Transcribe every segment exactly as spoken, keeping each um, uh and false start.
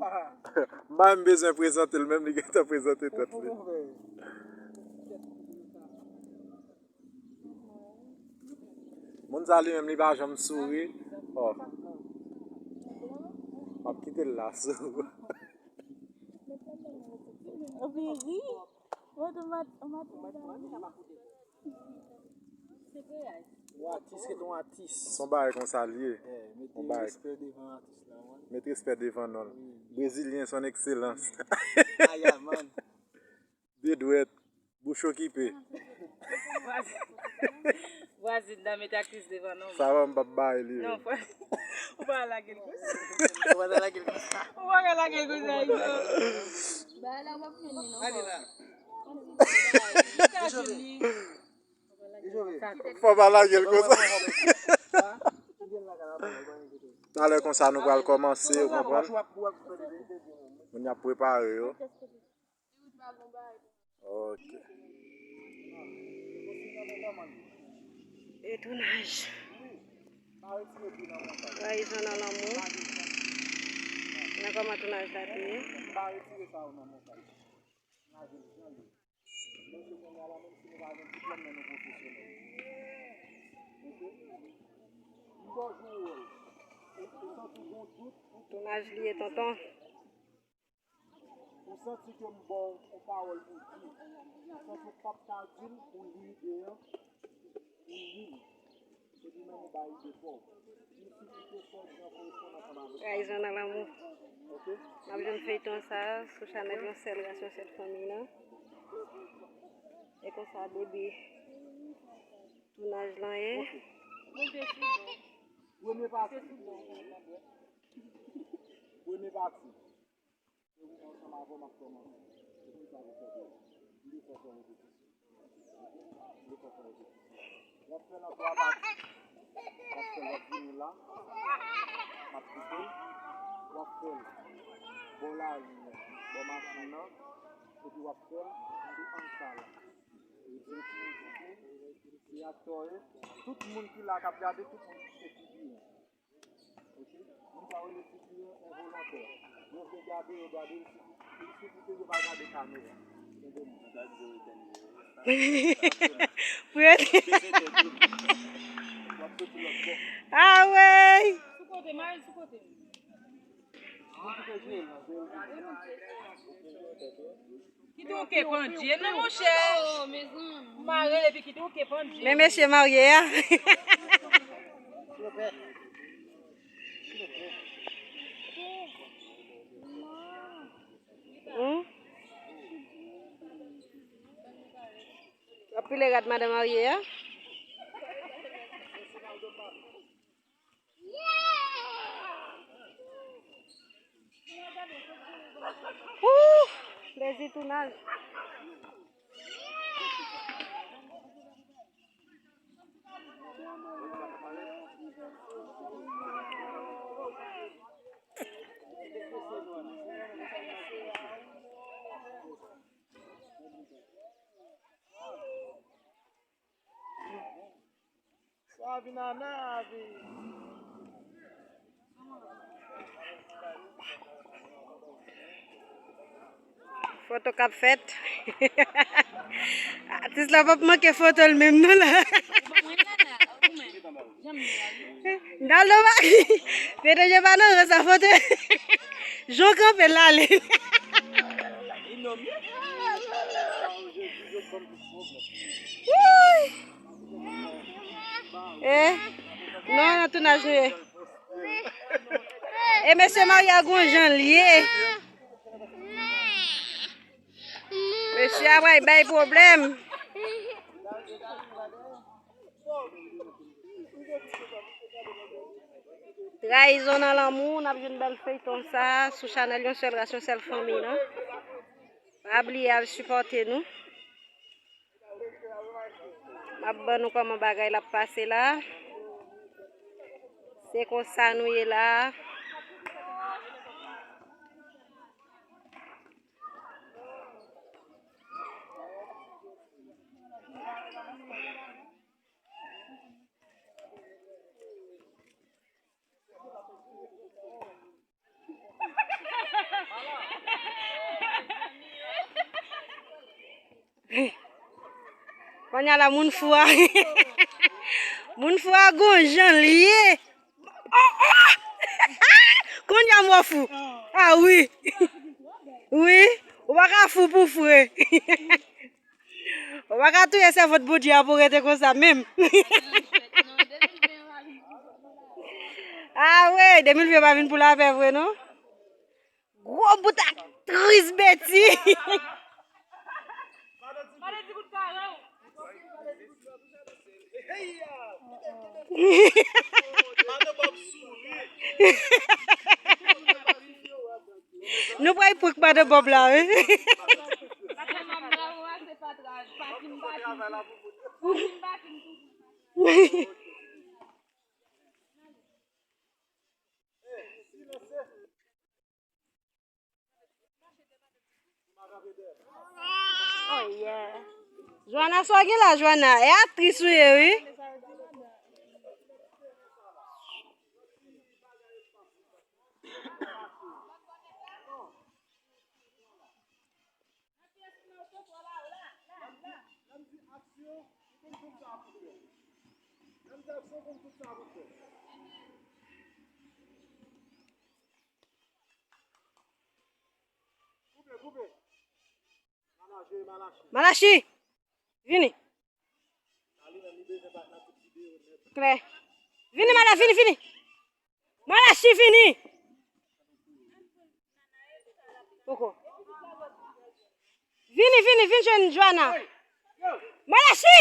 M pa menm bezwen prezante l, menm li gentan prezante tèt li. Moun sa li menm li pa janm souri. Oh. M ap kite l la sou. Ou vin ri? Ou mat, ou mat, ou mat. Yon atis ret yon atis. Se yon bagay konsa l ye. Yon bagay. Mete respè devan atis la, wi. Mete respè devan non l. Brezilyen, son excellence. Aya, man. De dwèt, bouch okipe. Vwazin nan mete atis devan non. Sa va, m p ap bay li. Non, fwa. Ou pa lage l konsa. Ou pa lage l konsa. Ou pa ka lage l konsa, Izo. Bay la, w ap fini non. Gade la. Fò pa lage l konsa. Talè konsa nou pral kòmanse, ou konprann? Moun y ap prepare yo. Ok. E tounaj. Trayizon nan lanmou. Men kòman tounaj la te ye? Tounaj li ye, tonton. Ou santi ke m ba w yon pawòl pou di. Ou santi w p ap ka di l, ou li deyò, ou li l. Trayizon nan lanmou. N ap jwenn feyton sa a sou chanèl Yon Sèl Ras, Yon Sèl Fanmi nan. E konsa debi tounaj lan ye. Premye pati. Premye pati. Se ou ansanm avè m ap kòmanse. Se konsa nou fè bagay. M vle fè fè repetisyon. M vle fè fè repetisyon. W ap fè l an twa pati. W ap fè l, w ap vini la. M ap kite l. W ap fè l bò lari an, bò machin nan. Epi w ap fè l sou ann sa la. E se ti mizik li, se aktè yo. Tout moun ki la k ap gade, tout moun ki se figi an. Ok? Moun sa yo rele figure involontaire. Yo vle gade, yo gade, il suffit, il suffit que yo pa gade kamera. Tande m. Pou yo di. W ap soti lòt bò. Ah, wey! Sou kote, mari, sou kote. Moun ki te jwe l nan, jwe l. Kite yon ke pandye, non, monchè. Mare l epi kite yon ke pandye. Men mesye marye a. Hmm? L ap pile rad madan marye a. Ooh, plezi tounaj. Foto k ap fèt. Atis la p ap manke foto l menm non la. Naldo pa, P D G pa nan ran sa foto. Jan kanpe l ale. Wouy! Eh, non, nan tounaj nou ye. E mesye marye a gon jan l ye. Mesye a pral bay pwoblèm. Trayizon nan lanmou, n ap jwenn bèl feyton sa a sou chanèl Yon Sèl Ras, Yon Sèl Fanmi nan. Pa bliye al sipòte nou. M ap ban nou kòman bagay la ap pase la. Se konsa nou ye la. Kounye a la, moun fou a. Moun fou a gon jan l ye. Oh, oh! Kounye a m wè fou. Ah wi. Wi. Ou pa ka fou pou fre. Ou pa ka touye sèvant Bondye a pou rete konsa menm. Ah wi, de mil ven pa vin pou lapè vre non. Gwo bout aktris Betty. Nou pral prank Madan Bob la wi. Oh yeah. Joana, sa w gen la, Joana? E aktris ou ye wi. Malachi, vini. Klè. Vini, Mala, vini, vini. Malachi, vini. Poko. Vini, vini, vin jwenn Joana. Malachi!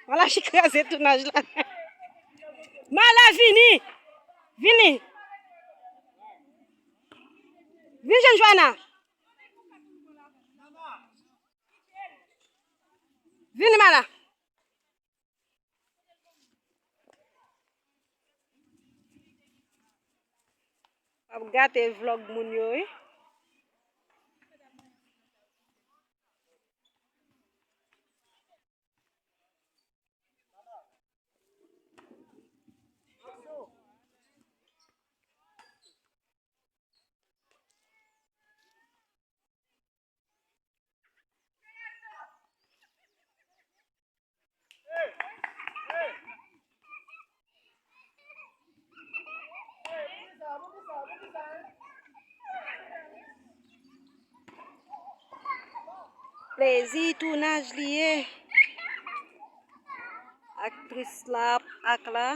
Malachi kraze tounaj la. Mala, vini. Vini. Vin jwenn Joana. Vini, Mala. W ap gate vlòg moun yo wi. Plezi tounaj li ye. Aktris la ap ak la.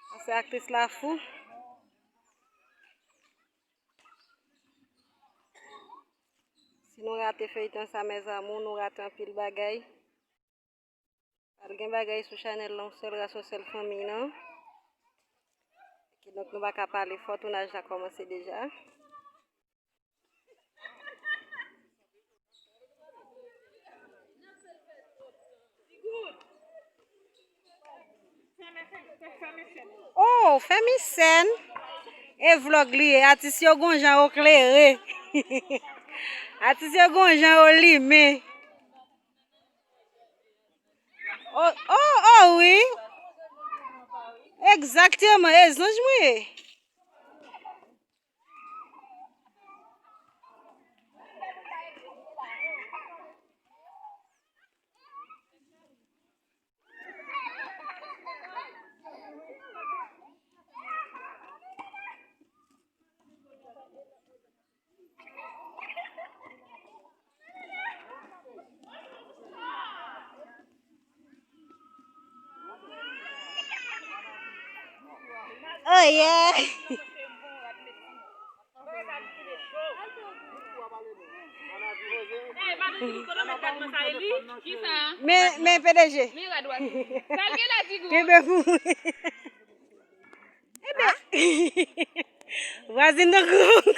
Sa se aktris la fou. Si nou rate feyton sa, mes amours, nou rate anpil bagay. Pral gen bagay sou chanèl la, yon sèl ras, yon sèl fanmi, non? Kidonk, nou pa ka pale fò, tounaj la kòmanse deja. Oh, fèmen sèn. E vlòg li ye. Atis yo gon jan yo klere. Atis yo gon jan yo limen. Oh, oh, oh, wi. Egzakteman, e zanj mwen ye. Oh yeah. Men, men P D G. Kenbe pou mwen. Ebyen, vwazin nan grangou.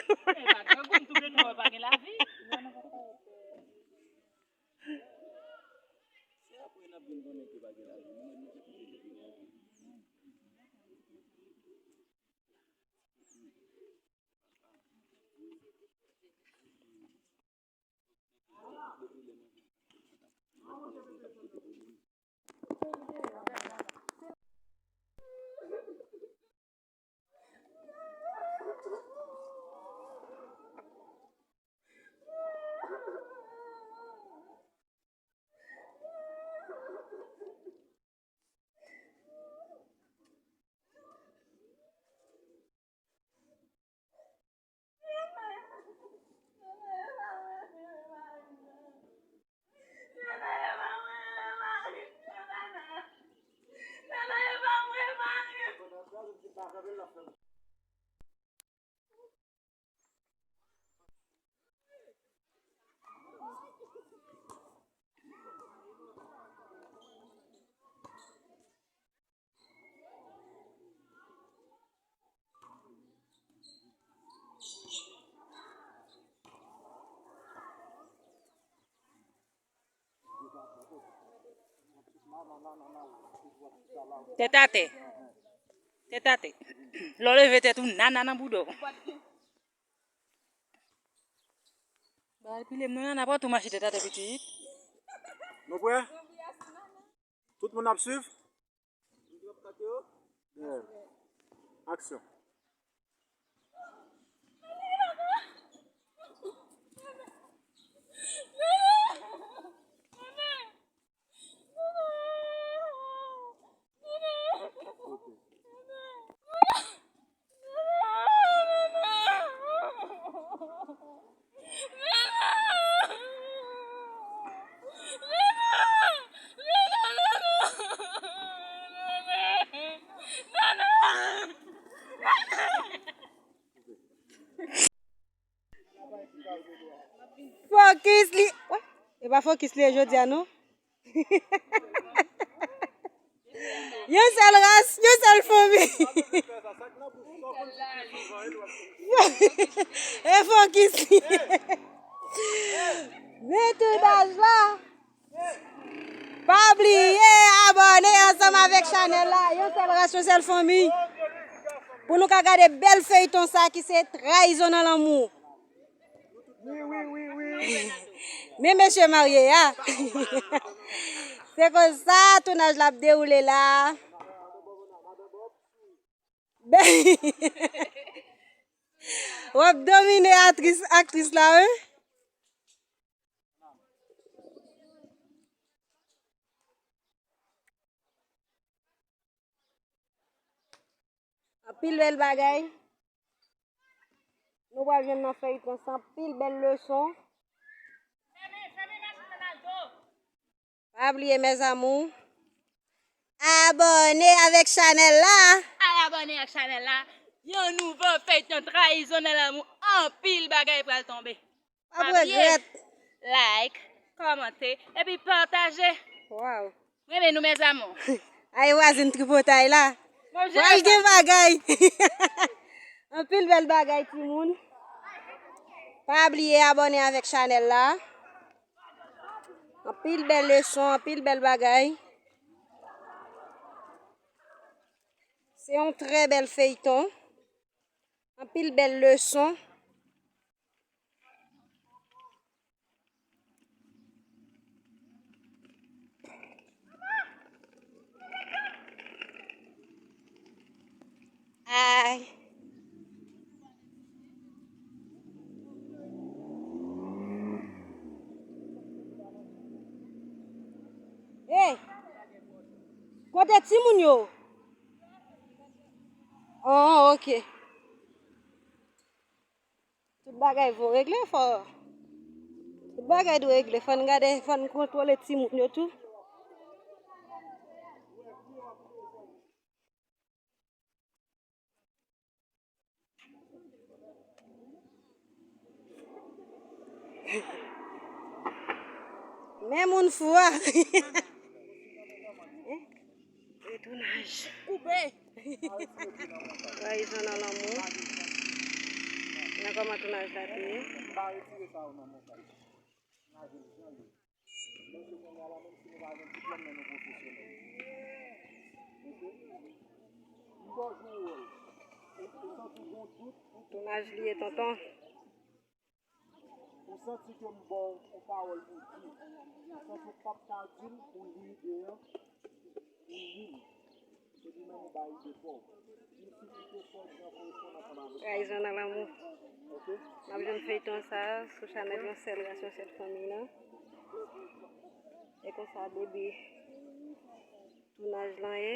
Tèt atè. Tèt atè. Lè w leve tèt ou, nana nan bouda w. Ba pile m nan nana pa tou mache tèt atè pitit. Nou prè? Tout moun ap swiv? Yeah. Aksyon. Fokis li. Wè, e pa fokis li ye jodi a non. Yon sèl ras, yon sèl fanmi. E fokis li. Men tounaj la. Pa bliye abòne ansanm avèk chanèl la. Yon sèl ras, yon sèl fanmi. Pou nou ka gade bèl feyton sa ki se Trayizon nan lanmou. Men mesye marye a. Se konsa tounaj la ap dewoule la. W ap domine atris, aktris la, wi. Anpil bèl bagay. Nou pral jwenn nan feyton sa, anpil bèl leson. Pa bliye, mes amours, abòne avèk chanèl la. Al abòne ak chanèl la. Yon nouvo feyton Trayizon nan lanmou. Anpil bagay pral tonbe. Pa bliye, like, kòmante, epi pataje. Waw. Renmen nou, mes amours. Ay, vwazin tripotay la. Pral gen bagay. Anpil bèl bagay, timoun. Pa bliye abòne avèk chanèl la. Anpil bèl leson, anpil bèl bagay. Se yon trè bèl feyton. Anpil bèl leson. Ay. Hey! Kote timoun yo? Oh, ok. Tout bagay vo regle, fò. Tout bagay dwe regle. Fò n gade, fò n kontwole timoun yo tou. Men moun fou a. Eh? Retounaj. Koupe. Trayizon nan lanmou. Nan kòman tounaj la te ye. Tounaj li ye, tonton. Ou santi ke m ba w yon pawòl pou di. Ou santi w p ap ka di l, ou li ide an, ou li l. Epi menm ou bay ide pa w. Li sipoze fè jan koresponn ansanm avèk sa. Trayizon nan lanmou. Ok? N ap jwenn feyton sa a sou chanèl yon sèl ras, yon sèl fanmi nan. E konsa debi tounaj lan ye.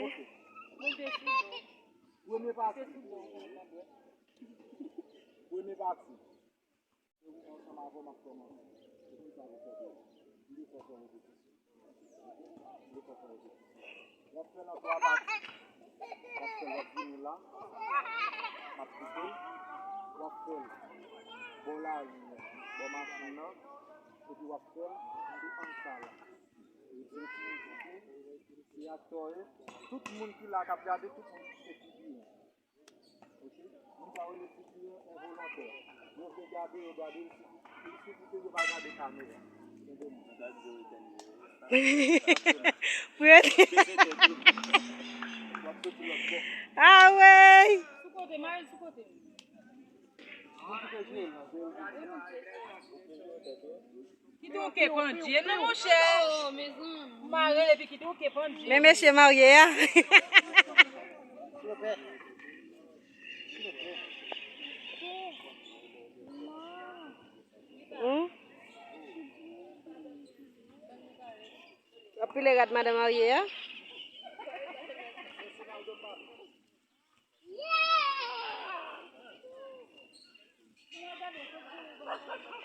Ok. Premye pati. Premye pati. Se ou ansanm avè m ap kòmanse. Se konsa nou fè bagay. M te fè fè repetisyon. M te fè fè repetisyon. W ap fè nan twa pati. W ap fè lòt vini la. W ap fè l bò lari an, bò machin nan, epi w ap fè l sou ann sa la. Epi, se aktè yo, tout moun ki la k ap gade, tout moun ki se figi an. Oke? Moun sa yo rele figi an envolontè. Yo vle gade, yo gade, li sifi, li sifi ke yo pa gade kamera. Tande m. Pou yo te... Ah, wey! Sou kote, mare l sou kote. Kite yon ke pandye, non, monchè. Mare l epi kite yon ke pandye. Men mesye marye a. Hmm? L ap pile rad madan marye a.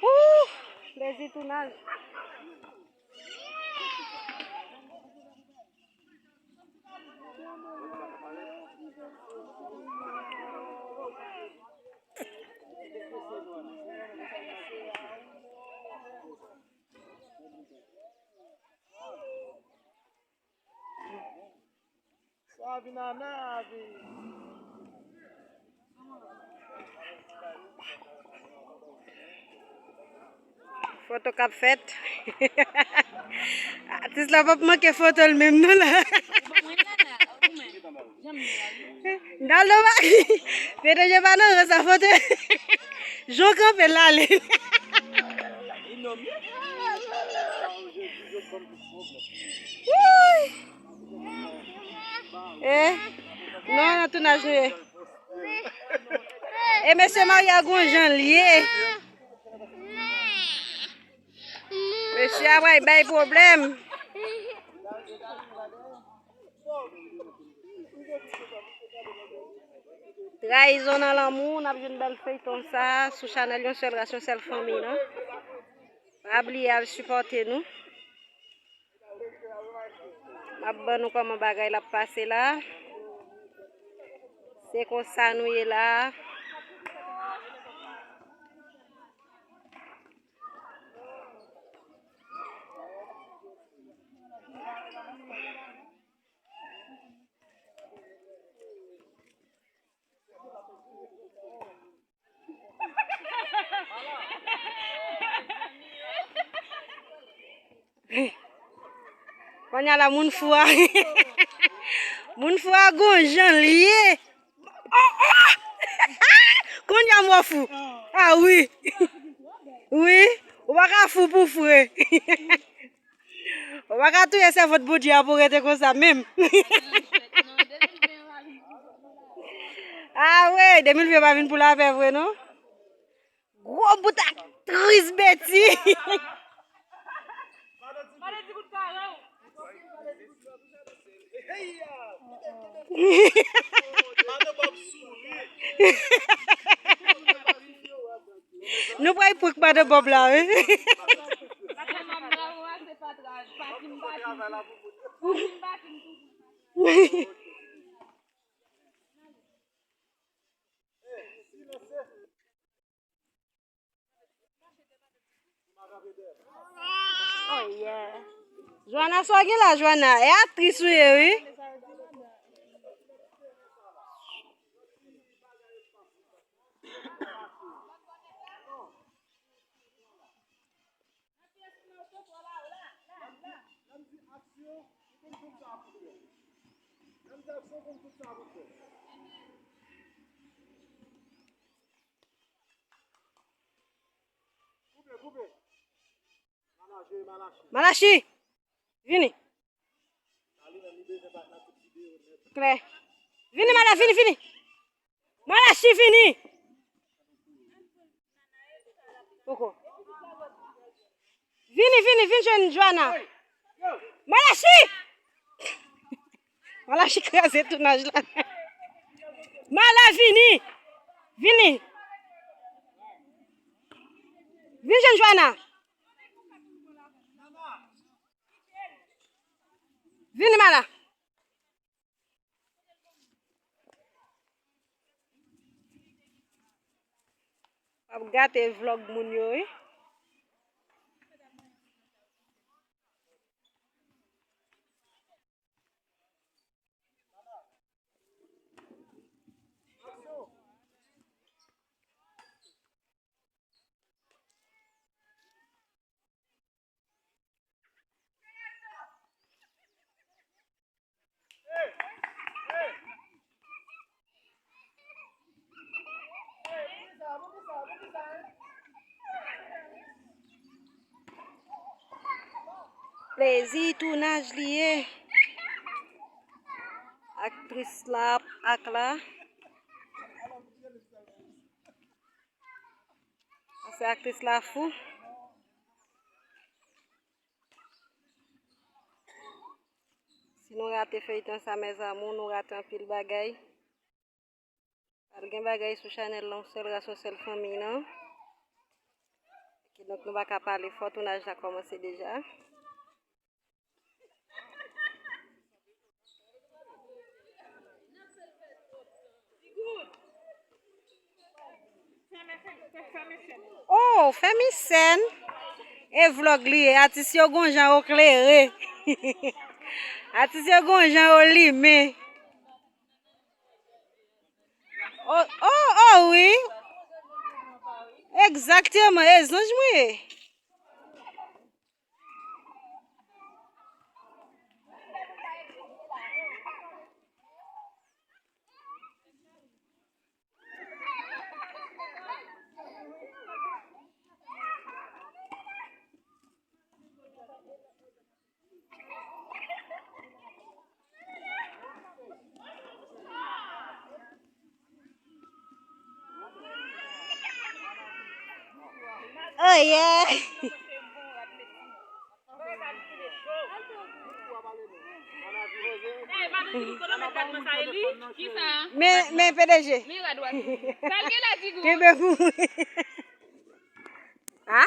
Ooh, plezi tounaj. Sa vin a nan avi. Foto k ap fèt. Atis la p ap manke foto l menm non la. Daldo pa, P D G pa nan ran sa foto. Jan w kanpe l ale. Wouy! Eh, non, nan tounaj nou ye. E mesye marye a gon jan l ye. Mesye a pral bay pwoblèm. Trayizon nan lanmou, n ap jwenn bèl feyton sa sou chanèl Yon Sèl Ras, Yon Sèl Fanmi nan. Pa bliye al sipòte nou. M ap ban nou kòman bagay la ap pase la. Se konsa nou ye la. Kounye a la, moun fou a. Moun fou a gon jan l ye. Oh, oh! Kounye a m wè fou. Ah wi. Wi. Ou pa ka fou pou fre. Ou pa ka touye sèvant Bondye a pou rete konsa menm. Ah wi, de mil ven pa vin pou lapè vre non. Gwo bout aktris Betty. Nou pral prank madan Bob la wi. Oh yeah. Joana, sa w gen la, Joana? E aktris ou ye wi. Malachi, vini. Klè. Vini, Mala, vini, vini. Malachi, vini. Poko. Vini, vini, vin jwenn Joana. Malachi! Malachi kraze tounaj la. Mala, vini. Vini. Vin jwenn Joana. Vini, Mala. Vini, Mala. Gate vlòg moun yo, wi. Plezi tounaj li ye. Aktris la ap ak la. Se aktris la fou. Si nou rate feyton sa, mes amours, nou rate anpil bagay. Pral gen bagay sou chanèl la, yon sèl ras, yon sèl fanmi, non? Kidonk, nou pa ka pale fò, tounaj la kòmanse deja. Oh, fèmen sèn. E vlòg li ye. Atis yo gon jan yo klere. Atis yo gon jan yo limen. Oh, oh, oh, wi. Egzakteman, e zanj mwen ye. Oh yeah. Men, men P D G. Kenbe pou mwen. Ha?